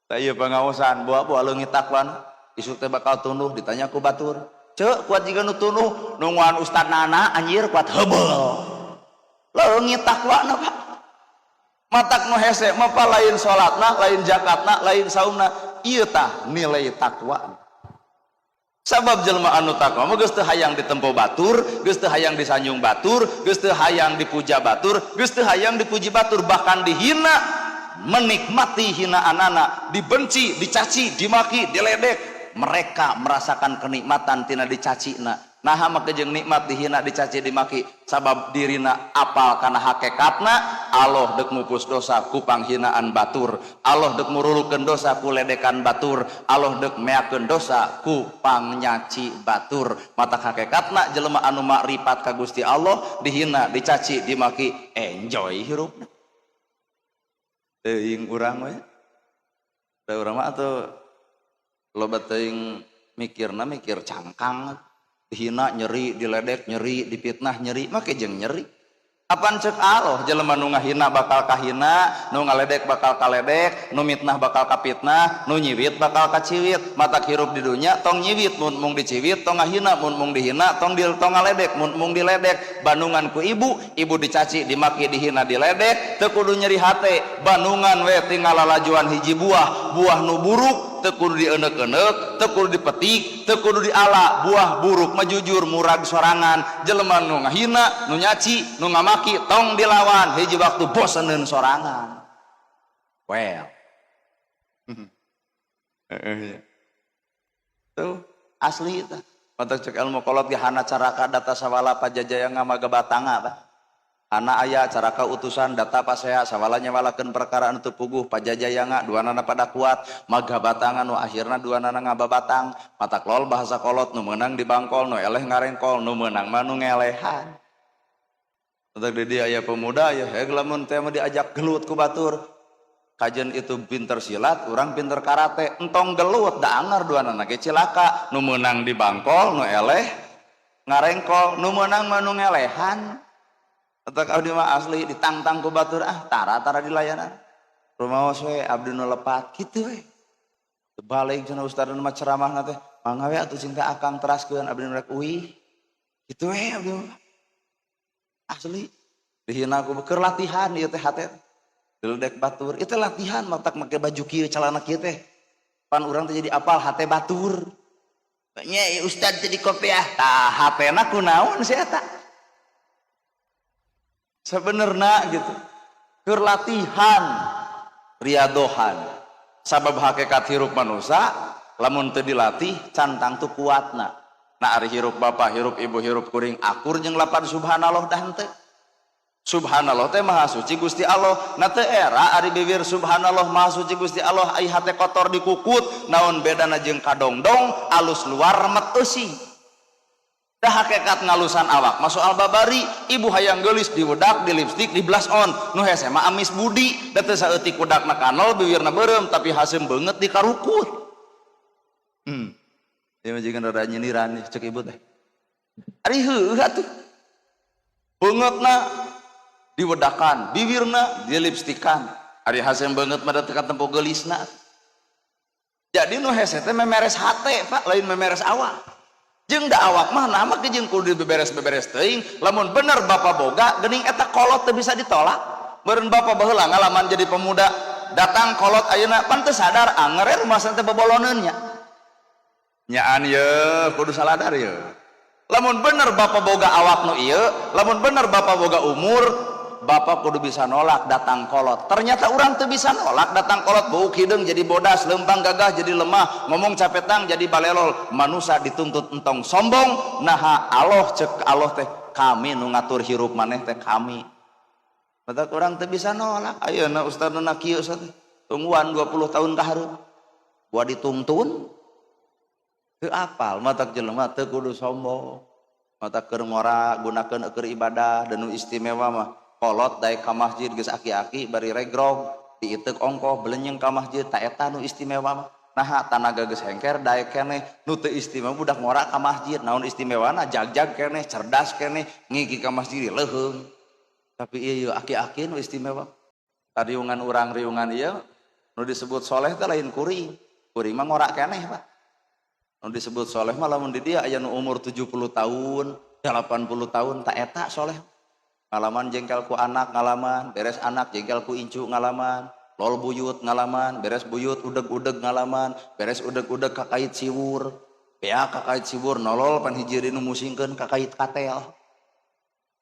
Tah ieu pangaosan buah-buah leungit takwana isuk teh bakal tunduh ditanya ku batur. Ceu kuat jiga nu tunduh nungguan ustad nana anjir kuat heubeuh. Leungit takwana Pak. Matak nu hese mah pa lain salatna, lain zakatna, lain saumna, ieu tah nilai takwana. Sabab jelema anu takwa mah geus teu hayang ditempo batur, geus teu hayang disanjung batur, geus teu hayang dipuja batur, geus teu hayang dipuji batur, bahkan dihina, menikmati hinaanana, dibenci, dicaci, dimaki, diledek, mereka merasakan kenikmatan tina dicacina. Naha make jeung nikmat dihina, dicaci, dimaki, sabab dirina apal kana hakikatna Allah deuk mupus dosa ku panghinaan batur, Allah deuk murulukeun dosa ku ledekan batur, Allah deuk meakeun dosa ku pangnyaci batur. Mata hakikatna jelema anu makrifat ka Gusti Allah dihina, dicaci, dimaki, enjoy hirupna. Teuing urang we. Da urang mah atuh loba teuing mikirna mikir cangkang. Dihina nyeri, diledek nyeri, dipitnah nyeri, make jeung nyeri. Apan cek Allah jelema nu ngahina bakal kahina, nu ngaledek bakal kaledek, nu mitnah bakal kapitnah, nu nyiwit bakal kaciwit. Matak hirup di dunya tong nyiwit mun mung diciwit, tong ngahina mun mung dihina, tong dil tong ngaledek mun mung diledek. Bandungan ku ibu, ibu dicaci, dimaki, dihina, diledek, teu kudu nyeri hate. Bandungan we tinggal lalajuan hiji buah, buah nu buruk teu kudu dieneuk-eneuk, teu kudu dipetik, teu kudu diala. Buah buruk mah jujur murag sorangan. Jelema nu ngahina, nu nyaci, nu ngamaki tong dilawan, hiji waktu boseneun sorangan. Well. Tuh asli tah. Matak cek ilmu kolot ge hana caraka data sawala pajajaya ngamaga batanga tah. Hana aya caraka utusan data pasea sawala nyawalakeun perkara anu teu puguh pajajayanga duanana pada kuat maga batangan nu akhirna duanana ngababatang. Matak lol bahasa kolot nu meunang dibangkol nu eleh ngarengkol nu meunang mah nu ngelehan. Matak di dieu aya pemuda aya heg lamun teh mah diajak gelut ku batur. Kajen itu pinter silat, urang pinter karate, entong gelut da anger duanana ge cilaka, nu meunang dibangkol nu eleh ngarengkol nu meunang mah nu ngelehan. Matak abdi mah asli ditangtang ku batur ah tara tara dilayanan. Rumaos we abdi nu lepat kitu we. Balik cenah ustaz nu mah ceramahna teh, mangga we atuh cinta akang teraskeun abdi nu rek uih. Kitu we abdi mah. Asli dihina ku keur latihan ieu teh hate. Diledek batur, itu latihan matak make baju kieu celana kieu teh. Pan urang teh jadi apal hate batur. Nya ustaz jadi kopiah. Tah hatena kunaon sih eta? Sebenarnya gitu. Keur latihan riadohan. Sabab hakikat hirup manusia lamun teu dilatih can tangtu kuatna. Nah ari hirup bapak, hirup ibu, hirup kuring akur jeung lapan subhanallah dah henteu. Subhanallah teh maha suci Gusti Allah. Na teu era ari bibir subhanallah maha suci Gusti Allah ai hate kotor dikukut naon bedana jeung kadongdong alus luar remet eusi. Dah hakikat ngalusan awak masuk al babari ibu hayang geulis diwedak di lipstik di blush on nu hese mah amis budi da teu saeutik wedakna kanol bibirna beureum tapi haseum beungeut di karukut. Ieu mah jiga rada nyindiran cek ibu teh. Ari heueuh atuh. Beungeutna diwedakan, bibirna dilipstikan. Ari haseum beungeut mah da teu katempo geulisna. Jadi nu hese teh memeres hate, Pak, lain memeres awak. Jeung da awak mah nah mah jeung kudu dibeberes-beberes teuing, lamun bener bapa boga geuning eta kolot teu bisa ditolak. Meureun bapa baheula ngalaman jadi pemuda, datang kolot ayeuna pan teu sadar anger we rumasa teh boboloneun nya. Nyaan ye kudu saladar ye. Lamun bener bapa boga awak nu ieu, lamun bener bapa boga umur, bapak kudu bisa nolak datang kolot. Ternyata orang tuh bisa nolak datang kolot, bau hideung jadi bodas, lempang gagah jadi lemah, ngomong capetang jadi balelol. Manusia dituntut entong sombong, naha Allah cek Allah teh kami nu ngatur hirup maneh teh kami. Mata orang tuh bisa nolak. Ayeuna ustaz nu kieu ustaz tungguan 20 tahun ka hareup. Gua dituntun teu apal matak jelema teu kudu sombong. Matak keur ngora gunakeun keur ibadah dan nu istimewa mah kolot daek ka masjid geus aki-aki bari regrog diiteuk ongkoh belenyeng ka masjid ta eta nu istimewa mah. Naha tanaga geus hengker daek keneh nu teu istimewa budak ngora ka masjid naon istimewana jagjag keneh cerdas keneh ngiki ka masjid leuheung. Tapi ieu aki-aki nu istimewa. Riungan urang riungan ieu Nu disebut soleh teh lain kuring. Kuring mah ngorak keneh, Pak. Nu disebut soleh mah lamun di dia aya nu umur 70 tahun, 80 tahun, tak eta soleh. Ngalaman jengkel ku anak ngalaman, beres anak jengkel ku incu ngalaman, lol buyut ngalaman, beres buyut udeg-udeg ngalaman, beres udeg-udeg kakait siwur, bea kakait siwur nolol pan hiji nu musingkeun kakait katel.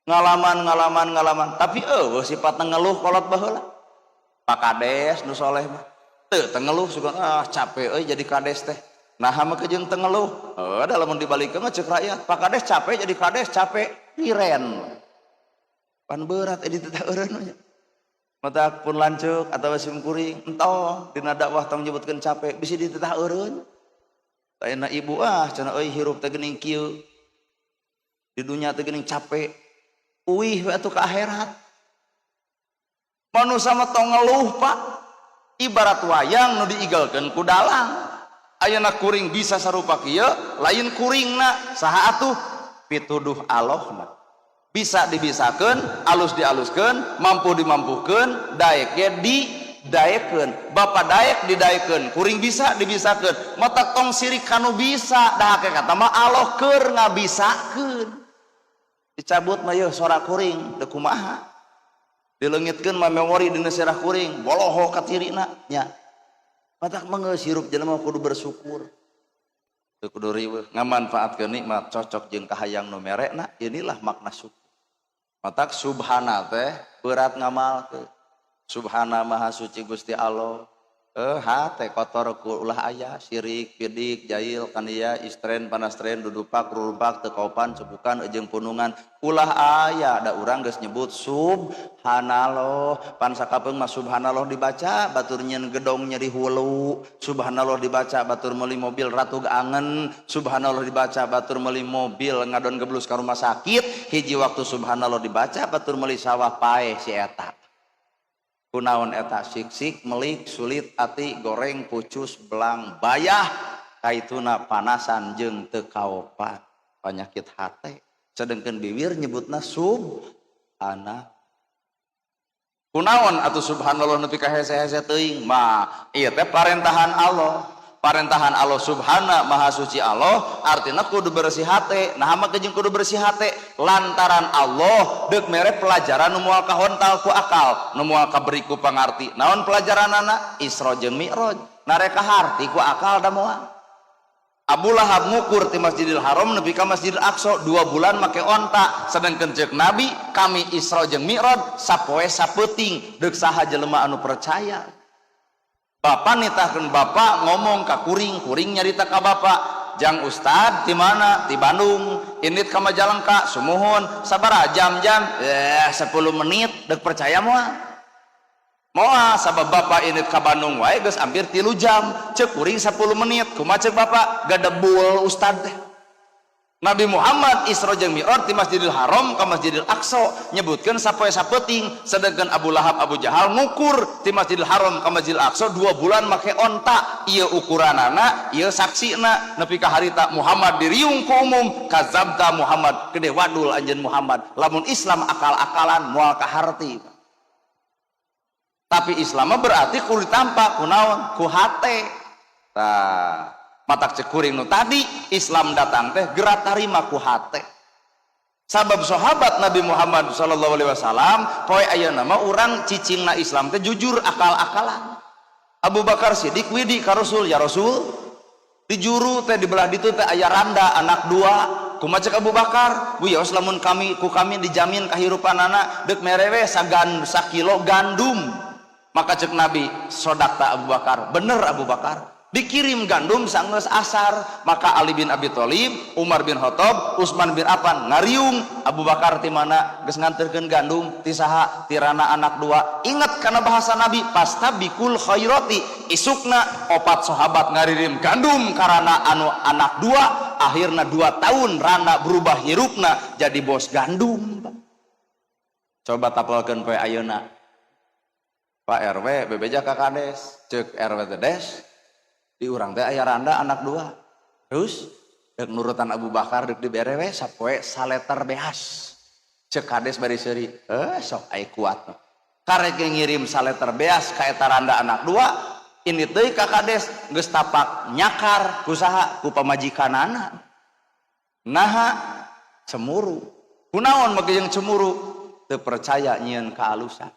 Ngalaman ngalaman ngalaman, tapi eueuh sifatna ngeluh kolot baheula. Pak Kades nu soleh mah teu teu ngeluh, sugan ah capek euy jadi kades teh. Nah mah kejeung teu ngeluh. Heuh, da lamun dibalikeun mah ceuk rakyat, Pak Kades capek jadi kades, capek ngiren. Pan berat edit teh eureun nya. Mata pun lanceuk atawa sim kuring entong dina dakwah tong nyebutkeun capek, bisi dititah eureun. Ayeuna ibu ah cenah euy hirup teh geuning kieu. Di dunya teh geuning capek. Uih we atuh ka akhirat. Manusia mah tong ngeluh, Pak. Ibarat wayang nu diigalkeun ku dalang. Ayeuna kuring bisa sarupa kieu, lain kuringna, saha atuh? Pituduh Allahna. Bisa dibisakeun, alus dialuskeun, mampu dimampukeun, daek ge didaekeun. Bapak daek didaekeun, kuring bisa dibisakeun. Matak tong sirik kanu bisa, da hakikatna mah Allah keur ngabisakeun. Dicabut mah yeuh sora kuring, deuk kumaha? Dileungitkeun mah memori dina sirah kuring, boloho katirina nya. Matak mah geus hirup jelema kudu bersyukur. Teu kudu riweuh, ngamanfaatkeun nikmat cocok jeung kahayang nu merekna, inilah makna syukur. Matak subhana teh berat ngamalkeun. Subhana, maha suci Gusti Allah. Hate kotor ku ulah aya sirik, pidik, jahil, kania, istren, panastren, dudupak, rurumpak, teu kaopan, cepukan, jeung punungan. Ulah aya da urang geus nyebut subhanallah. Pan sakapeung mah subhanallah dibaca batur nyieun gedong nyeri hulu, subhanallah dibaca batur meuli mobil ratug angen, subhanallah dibaca batur meuli mobil ngadon geblus ka rumah sakit, hiji waktu subhanallah dibaca batur meuli sawah paeh si eta. Kunaon eta? Sik-sik melik sulit ati goreng pucus belang bayah kaituna panasan jeung teu kaopan, penyakit hate, sedangkan bibir nyebutna subhana. Kunaon atuh subhanallah nepi ka hese-hese teuing mah? Ieu teh parentahan Allah, parentahan Allah. Subhana, maha suci Allah, artinya kudu bersih hate. Nah mah jeung kudu bersih hate lantaran Allah deuk mere pelajaran nu moal kahontal ku akal, nu moal kaberi ku pangarti. Naon pelajaranana? Isra jeung Mi'raj. Nareka harti ku akal da moal. Abu Lahab ngukur di Masjidil Haram nepi ka Masjidil Aqsa 2 bulan make onta, sedangkan cek Nabi kami Isra jeung Mi'raj sapoe sapeuting. Deuk saha jelema anu percaya? Bapak nitahkeun, bapak ngomong ka kuring, kuring nyarita ka bapak, "Jang Ustad di mana?" "Di Bandung." "Indit ka Majalengka?" "Sumuhun." "Sabaraha jam-jam?" "Eh, 10 menit." Dek percaya moal? Moal, sabab bapak indit ka Bandung wae geus hampir 3 jam, cek kuring 10 menit. Kumaha cek bapak? Gadebul Ustad teh. Nabi Muhammad Isra jeung Mi'raj di Masjidil Haram ke Masjidil Aqsa nyebutkeun sapoe sapeuting, sedangkan Abu Lahab, Abu Jahal ngukur di Masjidil Haram ke Masjidil Aqsa 2 bulan make onta. Ieu ukuranana, ieu saksina nepi ka harita Muhammad diriung ku umum, kazabta Muhammad, gede wadul anjeun Muhammad. Lamun Islam akal-akalan moal kaharti, tapi Islam mah berarti kudu ditampa kunaon? Ku hate. Tah matak cek kuring nu tadi, Islam datang teh gerak tarima ku hate, sabab sahabat Nabi Muhammad sallallahu alaihi wasallam poe ayeuna mah urang cicingna Islam teh jujur akal-akalan. Abu Bakar Siddiq widi ka Rasul, "Ya Rasul, di juru teh di belah ditu teh aya randa anak dua." Kumaha cek Abu Bakar? "Wios lamun kami ku kami dijamin kahirupanana, deuk mere we sagan sakilo gandum." Maka cek Nabi, "Sodakta Abu Bakar, bener Abu Bakar." Dikirim gandum sanggeus asar, maka Ali bin Abi Thalib, Umar bin Khattab, Utsman bin Affan ngariung, "Abu Bakar ti mana geus nganterkeun gandum? Ti saha?" "Ti rana anak dua." Ingat karena bahasa Nabi, fastabikul khairati. Isukna opat sahabat ngaririm gandum karena anu anak dua. Akhirna 2 tahun rana berubah hirupna jadi bos gandum. Coba tapelkeun poe ayeuna, Pak RW bebeja ka kades, cek RW teh, "Des, di urang teh aya randa anak dua." Terus, "Dek nurutan Abu Bakar, dek dibere we sapoe saleter beas." Cek kades bari seuri, "Eh, sok ai kuat." Karek ngirim saleter beas ka eta randa anak dua. Ini deui ka kades geus tapak nyakar ku saha? Ku pamajikanana. Naha? Cemburu. Kunaon make jeung cemburu? Teu percaya nyieun kaalusan.